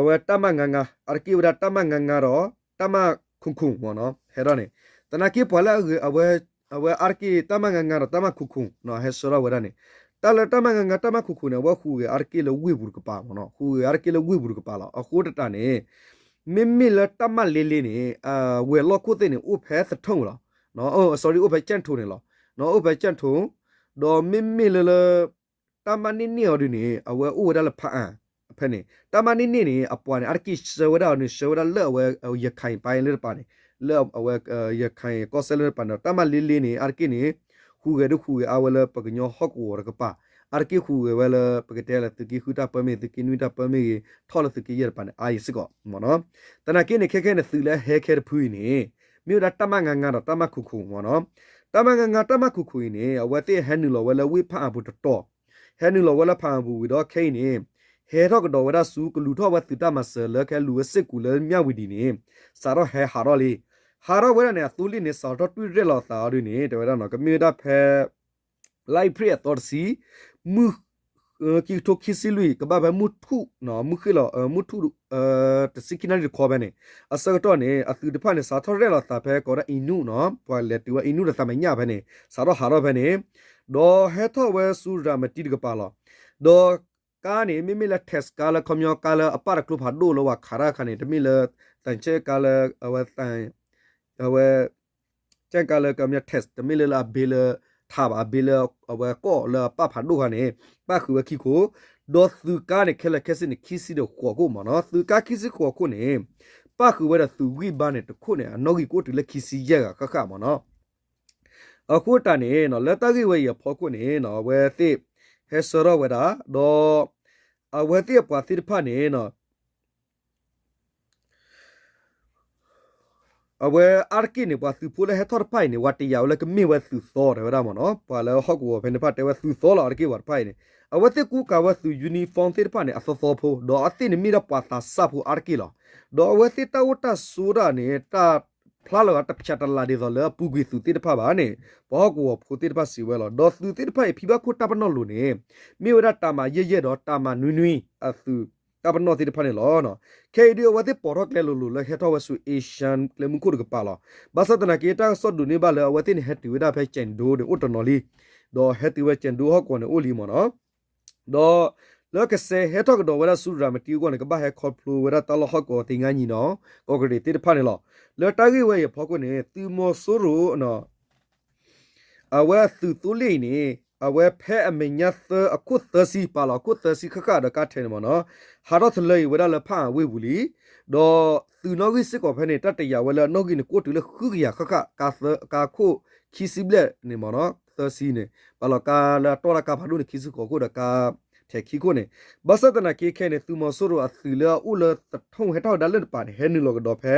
အဝဲတၢ်မၤငါငါ အါတက့ၢ်ဝဲဒၣ်တၢ်မၤငါငါဒီး တၢ်မၤခိၣ်ခိၣ်မ့ၢ်နီၤ ဟဲထီၣ်န့ၣ် သနာ်က့ပှၤလၢအဂ့ၤ အဝဲအါတက့ၢ်တၢ်မၤငါငါဒီးတၢ်မၤခိၣ်ခိၣ်နီၤ ဟဲဆှၢထီၣ်ဝဲဒၣ်န့ၣ် တၢ်လၢတၢ်မၤငါငါတၢ်မၤခိၣ်ခိၣ်န့ၣ် အဝဲဟူးဂဲၤအါတက့ၢ်လၢဝ့ၢ်ပူၤတကပၤမ့ၢ်နီၤ ဟူးဂဲၤအါတက့ၢ်လၢဝ့ၢ်ပူၤတကပၤလီၤ အဃိသတးန့ၣ် မ့မ့ၢ်လၢတၢ်မၤလ့လ့န့ၣ် ဝဲၤလီၢ်ခိၣ်သ့ၣ်န့ၣ် အိၣ်ဖဲသထူၣ်လီၤ အိၣ်ဖဲကၠဲၣ်ထိၣ်န့ၣ်လီၤ အိၣ်ဖဲကၠဲၣ်ထိၣ် ဒီးမ့မ့ၢ်လၢလၢ တၢ်မၤန့ၢ်န့ၢ်အီၤဒ်န့ၣ် အဝဲအိၣ်ဝဲဒၣ်လၢဖးအါ ဖဲန့ၣ် တၢ်မၤန့ၢ်န့ၢ်န့ၣ် အပှၤန့ၣ် အါတက့ၢ်ဆှၢဝဲဒၣ်အီၤန့ၣ် ဆှၢဝဲဒၣ်လၢအဝဲ ရခိုင်ပိုင်းလၢတပၤန့ၣ် လၢအဝဲ ရခိုင်ကီၢ်စဲၣ်လၢတပၤန့ၣ် တၢ်မၤလ့လ့န့ၣ် အါတက့ၢ်န့ၣ် ဟူးဂဲၤဒုးဟူးဂဲၤအါဝဲလၢပကညီဟီၣ်ကဝီၤတကပၤ အါတက့ၢ်ဟူးဂဲၤဝဲလၢ ပကတဲလၢသုးက့ဃုတၢ်ပၢမ့ၢ် သုးက့နွံတၢ်ပၢမ့ၢ်ဂ့ၤ ထီၣ်လၢသုးက့ယဲၢ်တပၤန့ၣ် အါအံၤစ့ၢ်ကီးမ့ၢ်နီၤ သနာ်က့န့ၣ် ခဲခဲန့ၣ် သုးလၢအဟဲခဲတဖုအံၤန့ၣ် မ့ၢ်ဝဲဒၣ်တၢ်မၢ်ငါငါဒီးတၢ်မၢ်ခိခိၣ်မ့ၢ်နီၤ. တၢ်မၢ်ငါငါတၢ်မၢ်ခိခိၣ်အံၤန့ၣ် အဝဲသ့ၣ်ဟဲနုာ်လီၤဝဲလၢဝ့ၢ်ဖၣ်အပူၤတတီၤ, ဟဲနုာ်လီၤဝဲလၢဖၣ်အပူၤဝံၤဒီးခဲအံၤန့ၣ် ဟဲထီၣ်ကဒီးဝဲဒၣ်ဆူကလူၤထီၣ်ဝဲသုးတၢ်မၤစၢၤလၢကဟဲလူၤဝဲစ့ၢ်ကီးလၢမၠၣ်ဝံၤဒံးန့ၣ် စးထီၣ်ဟဲဟးထီၣ်လံ. ဟးထီၣ်ဝဲဒၣ်န့ၣ် အသိလ့ၣ်န့ၣ် စးထီၣ်တွံၢ်ရဲၣ်လီၤသးအီၤဒ်န့ၣ် တဲဝဲဒၣ်နီၤ ကမ့ၢ်ဝဲဒၣ်ဖဲ လါအ့ဖြ့ၣ်အသီတဆံ, မုၢ် ခံကထိခံဆံလွံၢ် ကဘၣ်ဖဲမုၢ်ထူၣ်, မုၢ်ဃ့ၢ်လီၤ မုၢ်ထူၣ် တဆံခံနၣ်ရံၣ်တခီဖဲန့ၣ် အဆၢကတီၢ်န့ၣ် အသုးတဖၣ်န့ၣ် စးထီၣ်ရဲၣ်လီၤသးဖဲကိးဒၣ်အံနူၣ်နီၤ, ပှၤလဲၤတုၤဝဲအံနူၣ်ဒီးသးမဲာ်ညါဖဲန့ၣ် စးထီၣ်ဟးထီၣ်ဖဲန့ၣ်, ဒီးဟဲထီၣ်ဝဲဆူရၤမတံတကပၤလီၤ. ဒီးကါန့ၣ် မ့မ့ၢ်လၢ tank ကါလၢ ခီပညီကါလၢအပၣ်တကျိဖးဒိၣ်လၢပှၤခးတၢ်အခါန့ၣ် တမ့ၢ်လၢ သံချပ် ကါလၢ အဝဲ အဝဲ tank ကါလၢ ခီပညီ tank တမ့ၢ်လၢလၢအဘ့လၢ ထးဘၣ် အဘ့လၢအဝဲကီၢ်လၢအပၣ်ဖးဒိၣ်ခါန့ၣ် ပၣ်ဃုာ်ဝဲခံခိၣ်, ဒီးသုးကါန့ၣ် ခဲလၢာ်ခဲဆ့န့ၣ် ခံဆံဒီးဃိးခိၣ်မ့ၢ်နီၤ. သုးကါခံဆံဃိးခိၣ်န့ၣ် ပၣ်ဃုာ်ဝဲဒီးသုးဂံၢ်ဘါန့ၣ် တခိၣ်န့ၣ် အနီၣ်ဂံၢ်ကအိၣ်တုၤလၢခံဆံယဲၢ်ဂၤဃၣ်ဃၣ်မ့ၢ်နီၤ. အဃိတၢ်န့ၣ် လၢတၢ်ဂ့ၢ်ဝဲအံၤအဖီခိၣ်န့ၣ် အဝဲသ့ၣ်ဟဲဆှၢထီၣ်ဝဲဒၣ် ဒီး အဝဲသ့ၣ်အပှၤသ့ၣ်တဖၣ်န့ၣ် အဝဲအါတက့ၢ်န့ၣ် ပှၤသုးဖိလၢဟဲထီၣ်တဖၣ်အံၤန့ၣ် ပှၤတယာ်ဝဲလၢကမ့ၢ်ဝဲသုးသီတဲဝဲဒၣ်မ့ၢ်နီၤ, ပှၤလၢဟီၣ်ကဝီၤဖဲန့ၣ်တဖၣ်တဲဝဲသုးသီလီၤ အါတက့ၢ်ပှၤတဖၣ်အံၤန့ၣ်, အဝဲသ့ၣ်ကူကၤဝဲသုး uniform သ့ၣ်တဖၣ်န့ၣ် အသီသီဖိ ဒီးအဝဲသ့ၣ်န့ၣ်မ့ၢ်ဒၣ်ပှၤသးစၢ်ဖိအါတက့ၢ်လီၤ. ဒီးအဝဲသ့ၣ်တၢ်အိၣ်တၢ်ဆိးတၢ်န့ၣ် တၢ်ဖျါလၢၤဘၣ်တဖျးတလးဒ်သိးလၢအပူၤကွံာ်သုးသ့ၣ်တဖၣ်ဘၣ်န့ၣ် ပှၤဟီၣ်ကဝီၤဖိသ့ၣ်တဖၣ်စံးဝဲလီၤ. ဒီးသုးသ့ၣ်တဖၣ်အံၤ ဖံဘၣ်ခိၣ်တၢ်ပနီၣ်လိၤန့ၣ် မ့ၢ်ဝဲဒၣ်တၢ်မၤယဲၢ်ယဲၢ်ဒီးတၢ်မၤနွံနွံအသုး တၢ်ပနီၣ်သ့ၣ်တဖၣ်န့ၣ်လီၤ. ခဲအံၤဒုးအဝဲသ့ၣ်ပိာ်ထီၣ်ကျဲလိၤလိၤလၢဟဲထီၣ်ဝဲဆူ Asian ကျဲမုၢ်ခိၣ်တကပၤလီၤ. ဘၣ်ဆၣ်သနာ်က့ တၢ်ကစီၣ်ဒိးန့ၢ်ဘၣ်လၢအဝဲသ့ၣ်န့ၣ် ဟဲတုၤဝဲဒၣ်ဖဲ ကၠဲၣ်ဒိန့ၣ် အိၣ်တနီၤလံ, ဒီးဟဲတုၤဝဲကၠဲၣ်ဒိဟီၣ်ကဝီၤန့ၣ်အိၣ်လံမ့ၢ်နီၤ. ဒီးလၢကစဲးဟဲထီၣ်ကဒီးဝဲဒၣ်ဆူရၤမတံအဂီၢ်န့ၣ် ကဘၣ်ဟဲခီဖျိဝဲဒၣ်တၢ်လီၢ်ဟီၣ်ကဝီၤသ့ၣ်ညါနံၤဒီး ကီၢ်ကရ့ၣ်သ့ၣ်တဖၣ်န့ၣ်လီၤ. လၢတၢ်ဂ့ၢ်ဝဲအံၤအဖီခိၣ်န့ၣ် သုးမီၤစိရိၤ အဝဲအသုးသိလ့ၣ်အံၤန့ၣ် အဝဲဖဲအမဲာ်ညါသၢ အခိၣ်သၢဆံ ပာ်လီၤအခိၣ်သၢဆံဃၣ်ဃၣ်ဒီးကါထဲန့ၣ်မ့ၢ်နီၤ, ဟးထီၣ်တလၢအံၤဝဲဒၣ်လၢဖၣ်အဝ့ၢ်ပူၤလံ. ဒီးသုးနီၣ်ဂံၢ်စ့ၢ်ကီးဖဲန့ၣ် တၢ်တယာ်ဝဲလၢအနီၣ်ဂံၢ်န့ၣ် ကအိၣ်တုၤလၢဃုကယၤဃၣ်ဃၣ်, ကါခိၣ်ခံဆံဘျဲၣ်န့ၣ်မ့ၢ်နီၤ, သၢဆံန့ၣ် ပာ်လီၤကါလၢအတီၢ်တၢ်ကါဖးဒိၣ်န့ၣ် ခံဆံဃိးခိၣ်ဒီးကါထဲခံခိၣ်န့ၣ်, ဘၣ်ဆၣ်သနာ်က့ခဲအံၤန့ၣ် သုးမီၤစိရိၤအသုးလၢအအိၣ်လၢသထိၣ်ဟဲထီၣ်ဝဲဒၣ်လၢတပၤန့ၣ် ဟဲနုာ်လီၤကဒီးဖဲ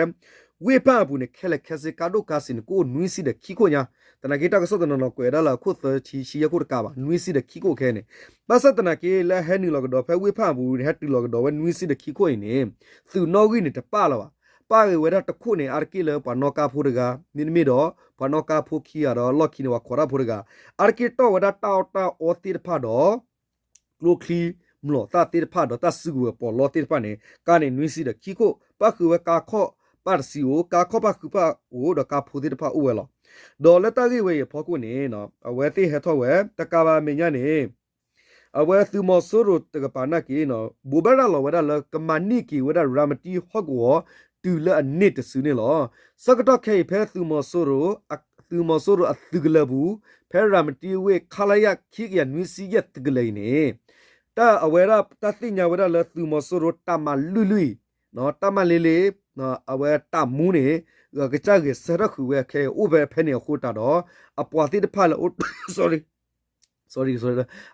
ဝ့ၢ်ဖၣ်အပူၤန့ၣ် ခဲလၢာ်ခဲဆ့ကါဒိၣ်ကါစ့ၤန့ၣ် ကအိၣ်နွံဆံဒီးခံခိၣ်ညါ, သနာ်က့တၢ်ကစီၣ်တနီၤနီၤကွဲးဝဲဒၣ်လၢအခိၣ်သၢဆံ ဆံယဲၢ်ခိၣ်တကါဘၣ်, နွံဆံဒီးခံခိၣ်ခဲအံၤန့ၣ်, ဘၣ်ဆၣ်သနာ်က့လၢဟဲနုာ်လီၤကဒီးဖဲဝ့ၢ်ဖၣ်အပူၤန့ၣ် ဟဲတုၤလီၤကဒီးဝဲနွံဆံဒီးခံခိၣ်အံၤန့ၣ် သုးနီၣ်ဂံၢ်န့ၣ်တပာ်လၢၤဘၣ်, ပာ်ဂ့ၤဝဲဒၣ်တခိၣ်န့ၣ် အါတက့ၢ်လၢပှၤနီၣ်ကါဖိတဂၤ, မ့တမ့ၢ်ဒီး ပှၤနီၣ်ကါဖိခံဂၤဒီးလီၢ်ခံန့ၣ် ပှၤခိးတၢ်ဖိတဂၤ, အါတက့ၢ်တီၢ်ဝဲဒၣ်တၢ်အီၣ်တၢ်အီသ့ၣ်တဖၣ်ဒီး ကျိချံမျိာ်သၣ်သ့ၣ်တဖၣ်ဒီးတၢ်စုကဝဲၤပီးလီသ့ၣ်တဖၣ်န့ၣ် ကါန့ၣ်နွံဆံဒီးခံခိၣ်, ပၣ်ဃုာ်ဝဲကါခီၣ်ပၣ်တဆံအိၣ်, ကါခီၣ်ပၣ်ဃုာ်ပၣ်အိၣ်ဒီးကါဖိသ့ၣ်တဖၣ်အိၣ်ဝဲလီၤ. ဒီးလၢတၢ်ဂ့ၢ်ဝဲအံၤအဖီခိၣ်န့ၣ် အဝဲသ့ၣ်ဟဲထီၣ်ဝဲ တကးဘၣ်အမဲာ်ညါန့ၣ် အဝဲသုးမီၤစိရိၤတကပၤနာ်က့ ဘိးဘၣ်ရၤလီၤဝဲဒၣ်လၢကမၤန့ၢ်က့ၤဝဲဒၣ်ရၤမတံဟီၣ်ကဝီၤ တုၤလၢအန့ၢ်တစုန့ၣ်လီၤ. ဆၢကတီၢ်ခဲအံၤဖဲသုးမီၤစိရိၤ သုးမီၤစိရိၤအသုးကလၢၤပူၤ ဖဲရၤမတံဝ့ၢ် ခလရ ခံကယၤနွံဆံယဲၢ်သုးကလၢၤအံၤန့ၣ် တၢ်အဝဲဒၣ်တၢ်သ့ၣ်ညါဝဲဒၣ်လၢသုးမီၤစိရိၤတၢ်မၤလွံၢ်လွံၢ် တၢ်မၤလ့လ့ အဝဲတၢ်မူန့ၣ် ကစၢ်ဂဲၤဆၢထၢၣ်ဃုာ်ဝဲခဲအံၤအိၣ်ဖဲဖဲန့ၣ်အဃိတၢ်ဒီး အပှၤသ့ၣ်တဖၣ်လၢအိၣ် sorry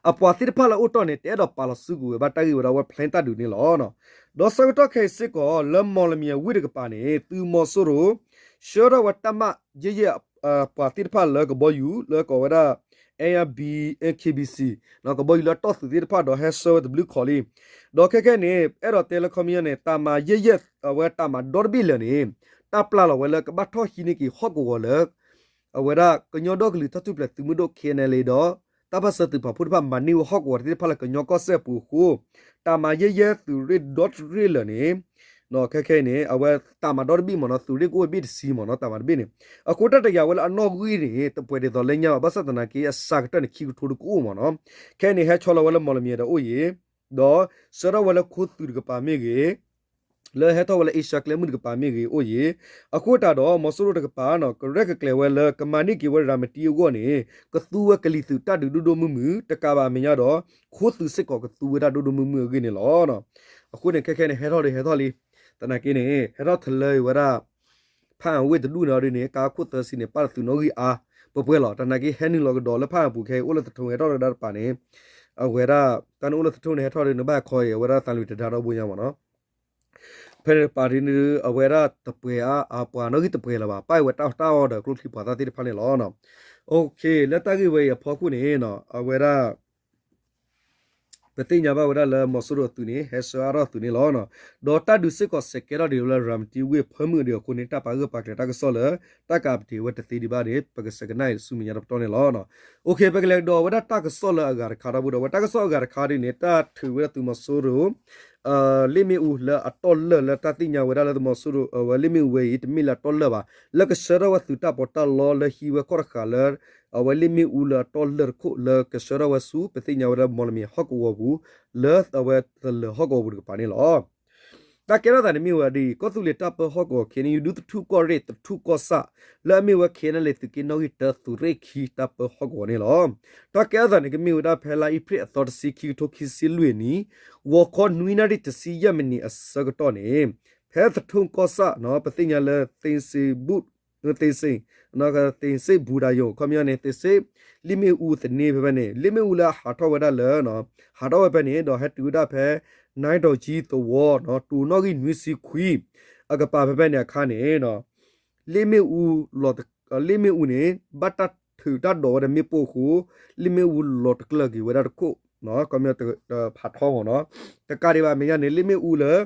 အပှၤသ့ၣ်တဖၣ်လၢအိၣ်တီၢ်န့ၣ် တအဲၣ်ဒိးပာ်လီၤစုကဝဲၤဘၣ်တၢ်ဂ့ၢ်ဝဲဒၣ်ဝဲ plan တၢ်ဒုးန့ၣ်လီၤ. ဒီးဆၢကတီၢ်ခဲအံၤစ့ၢ်ကီး လၢမီၣ်လမံၤအဝ့ၢ်တကပၤန့ၣ် သုးမီၤစိရိၤ ဆှၢထီၣ်ဝဲတၢ်မၤယဲၢ်ယဲၢ် ပှၤသ့ၣ်တဖၣ်လၢကဘီယူၤ လၢကိးဝဲဒၣ် A R B N K B C ကဘီယူၤလၢတီၢ်သုးသ့ၣ်တဖၣ်ဒီးဟဲဆှၢဝဲတဘျုးခီၣ်လံ. ဒီးခဲခဲန့ၣ် အဲၣ်ဒိးတဲလၢခီပညီန့ၣ် တၢ်မၤယဲၢ်ယဲၢ် အဝဲတၢ်မၤဒီတဘ့ၣ်လၢာ်န့ၣ် တၢ်ပျၢ်လီၤဝဲလၢကဘၣ်ထီၣ်ဟံးန့ၢ်က့ၤဟီၣ်ကဝီၤလၢ အဝဲဒၣ်ကညီဒီကလုာ်တၢ်ထူၣ်ဖျဲးသုးမုၢ်ဒိၣ် K N L A ဒီး တၢ်ပၢၢ်ဆၢသုးပာ်ဖှိၣ်တဖၣ်မၤန့ၢ်ဝဲဟီၣ်ကဝီၤသ့ၣ်တဖၣ်လၢကညီကီၢ်စဲၣ်အပူၤအဃိ တၢ်မၤယဲၢ်ယဲၢ်သုးရ့ၣ်ဒီတရ့ၣ်လၢာ်န့ၣ် ခဲခဲအံၤန့ၣ် အဝဲတၢ်မၤဒီတဘ့ၣ်မ့ၢ်နီၤ သုးရ့ၣ်ကအိၣ်ဘ့ၣ်တဆံမ့ၢ်နီၤ တၢ်မၤတဘ့ၣ်န့ၣ် အဃိတၢ်တယာ်ဝဲလၢအနီၣ်ဂံၢ်န့ၣ် တပှဲၤဒ်သိးလၢညါဘၣ် ဘၣ်ဆၣ်သနာ်က့ အစှၤကတၢၢ်န့ၣ် ခံကထိတကအိၣ်မ့ၢ်နီၤ ခဲအံၤန့ၣ် ဟဲဆီလီၤဝဲလၢမီၣ်လမံၤဒီးအိၣ်ယံၤ ဒီးဆှၢထီၣ်ဝဲလၢခိသုးတကပၤမ့ၢ်ဂ့ၤ လၢဟဲထီၣ်ဝဲလၢအ့ရှါကျဲမုၢ်တကပၤမ့ၢ်ဂ့ၤအိၣ်ယံၤ အဃိတၢ်ဒီး မီၤစိရိၤတကပၤန့ၣ် ကရဲၣ်ကကျဲၤဝဲလၢကမၤန့ၢ်က့ၤဝဲရၤမတံအဂီၢ်န့ၣ် ကသူဝဲကလံၤသုးတၢ်ဒုးဒိၣ်ဒိၣ်မုၢ်မုၢ် တကးဘၣ်အမဲာ်ညါဒီး ခိသုးစ့ၢ်ကီးကသူဝဲဒၣ်ဒိၣ်ဒိၣ်မုၢ်မုၢ်အဂ့ၢ်န့ၣ်လီၤ. အဃိန့ၣ် ခဲခဲန့ၣ် ဟဲထီၣ်ဒုးဟဲထီၣ်လံ သနာ်က့န့ၣ် ဟဲထီၣ်တလၢအံၤဝဲဒၣ် ဖၣ်အဝ့ၢ်တဒူၣ်န့ၣ်အီၤဒ်န့ၣ် ကါခိၣ်သၢဆံန့ၣ် ပာ်လီၤသုးနီၣ်ဂံၢ်အါ ပှဲၤပှဲၤလီၤ. တနာ်က့ဟဲနုာ်လီၤကဒီးလၢဖၣ်အပူၤခဲအံၤ အိၣ်လၢသထိၣ်ဟဲထီၣ်ကဒါတပၤန့ၣ် အဝဲဒၣ် တၢ်န့ၣ်အိၣ်လၢသထိၣ်န့ၣ် ဟဲထီၣ်ဒ်န့ၣ် ဘၣ်ခီအံၤ အဝဲဒၣ်သးလွံၢ်တဒါဒီဘိညါမ့ၢ်နီၤ. ဖဲန့ၣ်တကပၤဒ်န့ၣ် အဝဲဒၣ်တပှဲၤအါ အပှၤနီၣ်ဂံၢ်တပှဲၤလၢၤဘၣ် ပၣ်အီၤဝဲတၢ်အီၣ်တၢ်အီဒီးကျိချံပှၤသၣ်သ့ၣ်တဖၣ်န့ၣ်လီၤ. လၢတၢ်ဂ့ၢ်ဝဲအံၤအဖီခိၣ်န့ၣ် အဝဲဒၣ် ပသ့ၣ်ညါဘၣ်ဝဲဒၣ်လၢမီၤစိရိၤအသုးန့ၣ် ဟဲဆှၢအါထီၣ်အသုးန့ၣ်လီၤ. ဒီးတၢ်ဒုးစ့ၢ်ကီးစဲးကဲထီၣ်ဒံးလၢ ရၤမတံဝ့ၢ်ဖၢမုၢ်ဒံးအဃိန့ၣ် တၢ်ပာ်ဂၢၢ်ပာ်ကျၢၤတၢ်ကစီၣ်လၢ တၢ်ကးပတ့ၢ်ဝဲတသ့ဒံးဘၣ်န့ၣ် ပကဆဲးကနၣ်အံၤဆူမဲာ်ညါတပတီၢ်န့ၣ်လီၤ. ပကလဲၤကဒီးဝဲဒၣ်တၢ်ကစီၣ်လၢအဂၤတခါဒီး ဝဲဒၣ်တၢ်ကစီၣ်အဂၤတခါဒ်န့ၣ် တၢ်ထုးဝဲဒၣ်သုးမီၤစိရိၤ လ့ၣ်မ့ၣ်အူလၢအတီၢ်လၢၢ်လၢတၢ်သ့ၣ်ညါဝဲဒၣ်လၢသုးမီၤစိရိၤ အဝဲလ့ၣ်မ့ၣ်အူဝဲအံၤ တမ့ၢ်လၢအတီၢ်လၢၢ်ဘၣ် လၢကဆှၢထီၣ်ဝဲသုးတၢ်ပီးတၢ်လီလၢဟံးဝဲခီၣ်တဃာ်လၢ အဝဲလ့ၣ်မ့ၣ်အူလၢအတီၢ်လၢၢ်တခိၣ်လၢကဆှၢထီၣ်ဝဲဆူ ပသ့ၣ်ညါဝဲဒၣ်မီၣ်လမံၤဟီၣ်ကဝီၤပူၤ လၢအဝဲသလၢၤဟီၣ်ကဝီၤပူၤတကပၤန့ၣ်လီၤ. တၢ်ကဲထီၣ်သးန့ၣ်မ့ၢ်ဝဲဒ်အံၤ ကီၢ်သူလ့ၤတၢ်ပၢဟီၣ်ကဝီၤ ခ့ၣ်အဲၣ်ယူၣ် ဒူသထူၣ်ကီၢ်ရ့ၣ် သထူၣ်ကီၢ်ဆၣ် လၢအမ့ၢ်ဝဲ ခ့ၣ်အဲၣ်ယူၣ် သုးက့နီၣ်ဂံၢ်တၢ သုးရ့ၣ်ခံ တၢ်ပၢဟီၣ်ကဝီၤန့ၣ်လီၤ. တၢ်ကဲထီၣ်သးန့ၣ်ကမ့ၢ်ဝဲဒၣ်ဖဲလါအ့ဖြ့ၣ်အသီတဆံ ခံကထိခံဆံလွံၢ်အနံၣ် ဂီၤခီနွံနၣ်ရံၣ်တဆံယဲၢ်မံးနံးအဆၢကတီၢ်န့ၣ် ဖဲသထူၣ်ကီၢ်ဆၣ် ပသ့ၣ်ညါလၢ သ့စ့ သ့စ့ သ့စ့ဘူဒၤယိၤ ခီပညီန့ၣ် သ့စ့ လ့ၣ်မ့ၣ်အူသန့ ဖဲဖဲန့ၣ် လ့ၣ်မ့ၣ်အူလၢအဟးထီၣ်ဝဲဒၣ်လၢ ဟးထီၣ်ဝဲဖဲန့ၣ် ဒီးဟဲတုၤဝဲဒၣ်ဖဲ နၢ်တီၤကၠံသဝီ တိၤနီၣ်ဂံၢ်နွံဆံခွံ အကပၤဖဲဖဲန့ၣ်အခါန့ၣ် လ့ၣ်မ့ၣ်အူ လ့ၣ်မ့ၣ်အူန့ၣ် ဘၣ်တၢ်ထုးတၢ်ဒိးဝဲဒီးမ့ၣ်ပိၢ်အဃိ လ့ၣ်မ့ၣ်အူလီၤတကျၢၢ်က့ၤဝဲဒၣ်တခိၣ် ခီပညီ ဖးထီမ့ၢ်နီၤ တကးဒံးဘၣ်မဲာ်ညါန့ၣ် လ့ၣ်မ့ၣ်အူလၢ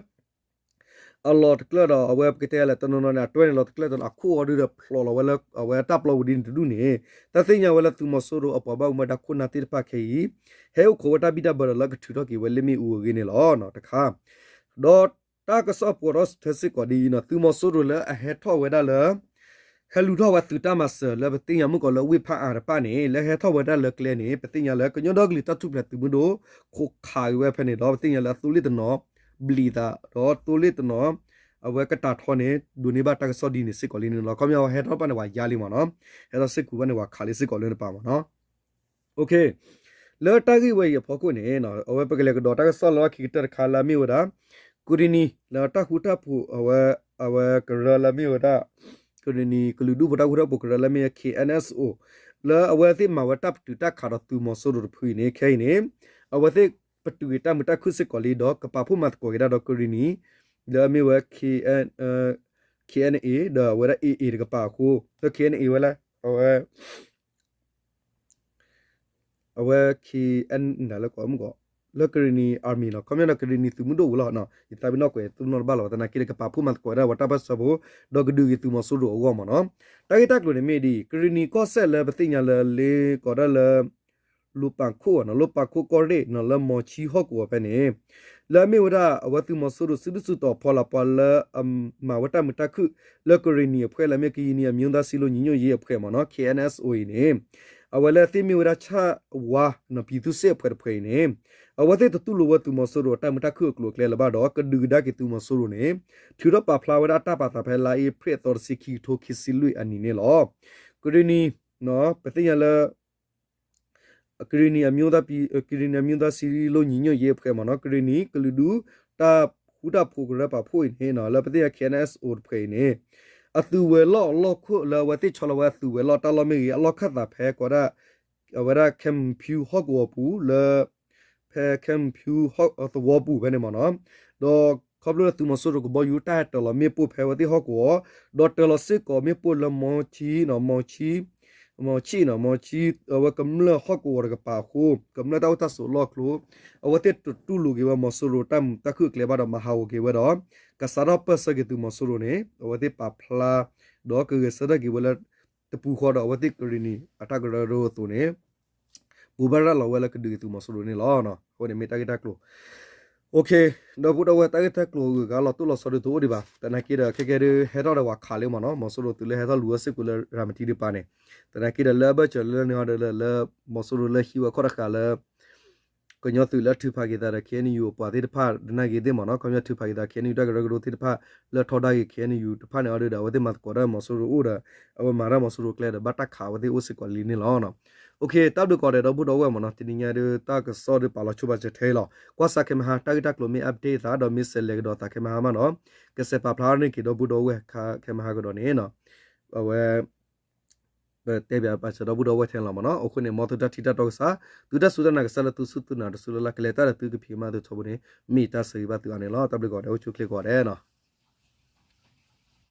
အလီၤတကျၢၢ်ဒီး အဝဲပကတဲလဲၣ် တနီၤနီၤန့ၣ် အတွဲန့ၣ်လီၤတကျၢၢ်ဒီး အခိၣ်အီၤဒုဒီးဖျိးလီၤဝဲလၢ အဝဲတၢ်ပျီပူၤဒ်န့ၣ်တဒူၣ်န့ၣ် တၢ်သ့ၣ်ညါဝဲလၢသုးမီၤစိရိၤအပှၤဘၣ်မူဘၣ်ဒါခိၣ်နၢ်သ့ၣ်တဖၣ်ခဲအံၤ ဟဲအိၣ်ခိးဝဲတၢ်ဘံၣ်တၢ်ဘၢဒီးလၢကထုးထီၣ်က့ၤဝဲလ့ၣ်မ့ၣ်အူအဂ့ၢ်န့ၣ်လီၤ တခါ ဒီးတၢ်ကစီၣ်ပှဲၤထီၣ်ထဲစ့ၢ်ကီးဒ်အံၤနီၤ သုးမီၤစိရိၤလၢအဟဲထီၣ်ဝဲဒၣ်လၢ ဟဲလူၤထီၣ်ဝဲသုးတၢ်မၤစၢၤလၢပသ့ၣ်ညါမုၢ်ကီးလၢဝ့ၢ်ဖးအါတဖၣ်န့ၣ် လၢဟဲထီၣ်ဝဲဒၣ်လၢကျဲန့ၣ် ပသ့ၣ်ညါလၢကညီဒီကလုာ်တၢ်ထူၣ်ဖျဲးသုးမုၢ်ဒိၣ် ခိးခးက့ၤဝဲဖဲန့ၣ်ဒီး ပသ့ၣ်ညါလၢအသိလ့ၣ်တနီၤ ဘျံးသး ဒီးသိလ့ၣ်တနီၤ အဝဲကတၢ်ထီန့ၣ် ဒိးန့ၢ်ဘၣ်တၢ်ကစီၣ်ဒ်န့ၣ်စ့ၢ်ကီးလံန့ၣ်လီၤ. ခီပညီဟဲထီၣ်ဘၣ်န့ၣ် ပှၤယါလံမ့ၢ်နီၤ ဟဲထီၣ်စ့ၢ်ကီးဘၣ်န့ၣ် ပှၤခးလံစ့ၢ်ကီးလၢနပၤမ့ၢ်နီၤ လၢတၢ်ဂ့ၢ်ဝဲအံၤအဖီခိၣ်န့ၣ် အဝဲပကလဲၤကဒီးတၢ်ကစီၣ်လၢခံကတၢၢ်တခါလၢအမ့ၢ်ဝဲဒၣ် ကရံၣ်နံၤ လၢတၢ်ဃူတၢ်ဖိး အဝဲ အဝဲကရၢလၢအမ့ၢ်ဝဲဒၣ် ကရံၣ်နံၤ ကလုာ်ဒူၣ်ဖိတၢ်ဃူတၢ်ဖိးကရၢလၢအမ့ၢ် K N S O လၢအဝဲသ့ၣ်မၤဝဲတၢ်ပတုာ်တၢ်ခးဒီးသုးမီၤစိရိၤတဖုအံၤန့ၣ် ခဲအံၤန့ၣ် အဝဲသ့ၣ်ပတုာ်က့ၤတၢ်မုာ်တၢ်ခုၣ်စ့ၢ်ကီးလံဒီး ကပာ်ဖှိၣ်မၤသကိးက့ၤဒၣ်ဒီးကရံၣ်နံၤ လၢအမ့ၢ်ဝဲ K N K N A ဒီးအဝဲဒၣ် A A တကပၤအဃိ လၢ K N A ဝဲလၢ အဝဲ အဝဲ K N လၢကီးမုၢ်ကီး လၢကရံၣ်နံၤ Army နီၤ ခီပညီဒီးကရံၣ်နံၤသုးမုၢ်ဒိၣ်ဝဲလီၤ ယသးပ့ၤနီၣ်ကွဲးသုနီၣ်တဘၣ်လီၤ သနာ်က့ဒီးကပာ်ဖှိၣ်မၤသကိးဝဲဒၣ်ဝဲတၢ်ပၢၢ်ဆၢဖိ ဒီးကဒုးက့ၤသုးမီၤစိရိၤအဂီၢ်မ့ၢ်နီၤ တၢ်ဂ့ၢ်တၢ်ကျိၤန့ၣ်မ့ၢ်ဒ်အံၤ ကရံၣ်နံၤကီၢ်စဲၣ်လၢပသ့ၣ်ညါလၢလ့ကီးဒၣ်လၢ လိပၤခိၣ်နီၤ လိပၤခိၣ်ကီၢ်ရ့ၣ်နီၤ လၢမီၤဆံဟီၣ်ကဝီၤဖဲန့ၣ် လၢအမ့ၢ်ဝဲဒၣ်အဝဲသုးမီၤစိရိၤစုဒုၣ်စုတီၤဖီလာ်ပှၤလၢအမၤဝဲတၢ်မုာ်တၢ်ခုၣ် လၢကရံၣ်နံၤအဖှဲၣ်လၢအမ့ၢ်ကရင်နီအမျိုးသားစည်းလုံးညီညွတ်ရေးအဖွဲ့မ့ၢ်နီၤ K N S O အံၤန့ၣ် အဝဲလၢသ့ၣ်မ့ၢ်ဝဲဒၣ်ဆၣ်ဝါနီၤ ပြည်သူ့စစ်အဖွဲ့တဖှဲးအံၤန့ၣ် အဝဲသ့ၣ်တတူၢ်လိာ်ဝဲသုးမီၤစိရိၤအတၢ်မုာ်တၢ်ခုၣ်အကျိၤအကျဲလၢၤဘၣ်ဒီး ကဒုးကဒါက့ၤသုးမီၤစိရိၤန့ၣ် ထုးထီၣ်ပာ်ဖျါဝဲဒၣ်တၢ်ပာ်သးဖဲလါအ့ဖြ့ၣ်အသီတဆံခံကထိခံဆံလွံၢ်အနံၤန့ၣ်လီၤ. ကရံၣ်နံၤ ပသ့ၣ်ညါလၢ ကရင်နီအမျိုးသားပြည် ကရင်နီအမျိုးသားစည်းလုံးညီညွတ်ရေးအဖွဲ့မ့ၢ်နီၤ ကရံၣ်နံၤ ကလုာ်ဒူၣ် တၢ်ဃူတၢ်ဖိးကရၢပာ်ဖှိၣ်အံၤန့ၣ် လၢပသ့ၣ်ညါ K N S O တဖှဲးအံၤန့ၣ် အသုးဝဲၤလီၢ်အလီၢ်ခိၣ်လၢအဝဲသ့ၣ်ဆီလီၤဝဲအသုးဝဲၤလီၢ်တၢ်လီၢ်မ့ၢ်ဂ့ၤ အလီၢ်ခၢၣ်သးဖဲကီးဒၣ် အဝဲဒၣ်ခဲမုၢ်ဖၠူဟီၣ်ကဝီၤပူၤလၢ ဖဲခဲမုၢ်ဖၠူသဝီပူၤဖဲန့ၣ်မ့ၢ်နီၤ ဒီးခီဖျိလၢသုးမီၤစိရိၤကဘီယူၤတၢ်ဟဲတၢၤလီၤမ့ၣ်ပိၢ်ဖဲအဝဲသ့ၣ်ဟီၣ်ကဝီၤ ဒီးတၢၤလီၤစ့ၢ်ကီးမ့ၣ်ပိၢ်လၢမီၤဆံနီၤ မီၤဆံ မီၤဆံနီၤ မီၤဆံ အဝဲကမျၢၢ်ဟီၣ်ကဝီၤတကပၤအဃိ ကမျၢၢ်တၢ်အိၣ်တၢ်ဆိးအလီၢ်အကျိၤ အဝဲသ့ၣ်တတူၢ်လိာ်က့ၤဝဲမီၤစိရိၤတၢ်မုာ်တၢ်ခုၣ်အကျဲဘၣ်ဒီးမၤဟးဂီၤက့ၤဝဲဒီး ကစးထီၣ်ပၢၢ်ဆၢက့ၤသုးမီၤစိရိၤန့ၣ် အဝဲသ့ၣ်ပာ်ဖျါ ဒီးကဂဲၤဆၢထၢၣ်က့ၤဝဲလၢ တပူၤဃီဒီးအဝဲသ့ၣ်ကရံၣ်နံၤအတၢ်ကရၢကရိအသိးန့ၣ် ပူၤဘၣ်ရၤလီၤဝဲလၢကဒုးက့ၤသုးမီၤစိရိၤန့ၣ်လီၤ. အဃိန့ၣ်မ့ၢ်တၢ်ဂ့ၢ်တၢ်ကျိၤ ဒီပုၢ်ဒီဝဲၢ် တၢ်ဂ့ၢ်တၢ်ကျိၤအဂုၤအဂၤလီၤတိၢ်လီၤဆီဒ်သိးအိၣ်ဒံးဘၣ်. သနာ်က့ဒီး ခဲကဲဒုးဟဲထီၣ်ဒီးပှၤခးလံမ့ၢ်နီၤ, မီၤစိရိၤသုးလၢဟဲထီၣ်လူၤဝဲစ့ၢ်ကီးလၢရၤမတံဒုးပၤန့ၣ်, သနာ်က့ဒီးလၢအဘၢၣ်စၢၤလၢန့ၣ်ဟီဒီးလၢ မီၤစိရိၤလၢဟံးဝဲခီၣ်တဃာ်လၢ ကညီသုးလၢထုးဖးက့ၤသးဒီး K N U အပှၤသ့ၣ်တဖၣ် သနာ်က့သ့ၣ်မ့ၢ်နီၤ, ခီပညီထုးဖးက့ၤသး K N U တၢ်ကရၢကရိသ့ၣ်တဖၣ် လၢထီဒါက့ၤ K N U တဖၣ်န့ၣ်အီၤဒီး အဝဲသ့ၣ်မၤသကိးတၢ်မီၤစိရိၤအိၣ်ဒီး အဝဲမၤတၢ်မီၤစိရိၤကျဲဒီး ဘၣ်တၢ်ခးအဝဲသ့ၣ်အိၣ်စ့ၢ်ကီးလံန့ၣ်လီၤ. တၢ်ဘျုးကိးဂၤဒဲး ဒီပုၢ်ဒီဝဲၢ်မ့ၢ်နီၤ, တနံၤညါဒုးတၢ်ကစီၣ်ဒုးပာ်လီၤဆိပာ်စၢၤထဲအံၤလီၤ. ကွၢ်စးခဲမဟါ တၢ်ဂ့ၢ်တၢ်ကျိၤမ့ၢ် update သးဒီးမ့ၢ်စဲးလဲၤကဒီးသးခဲမဟါမးနီၤ, ကစဲးပာ်ဖျါန့ၢ်က့ၤဒီပုၢ်ဒီဝဲၢ်ခဲမဟါကဒီးန့ၣ် အဝဲ ပတဲဘၣ်ပာ်စၢၤဒီပုၢ်ဒီဝဲၢ်ထဲလီၤမ့ၢ်နီၤ. အဃိန့ၣ် မ်သုတၢ်ထံၣ်တၢ်တီကစၢ်, သုတၢ်စူၢ်တၢ်နာ်ကစၢ်လၢသုစူၢ်သုနာ်တစူၢ်လၢ်လၢ် ကလဲၤတၢ်ဒီးသုကဖံးကမၤသုထီဘိန့ၣ် မ့ၢ်တၢ်ဆၢဂ့ၤဘၣ်သုအါန့ၣ်လီၤ. တၢ်ဘျုးကိးဂၤဒဲး အိၣ်ဆူၣ်ချ့ကိးဂၤဒဲးနီၤ.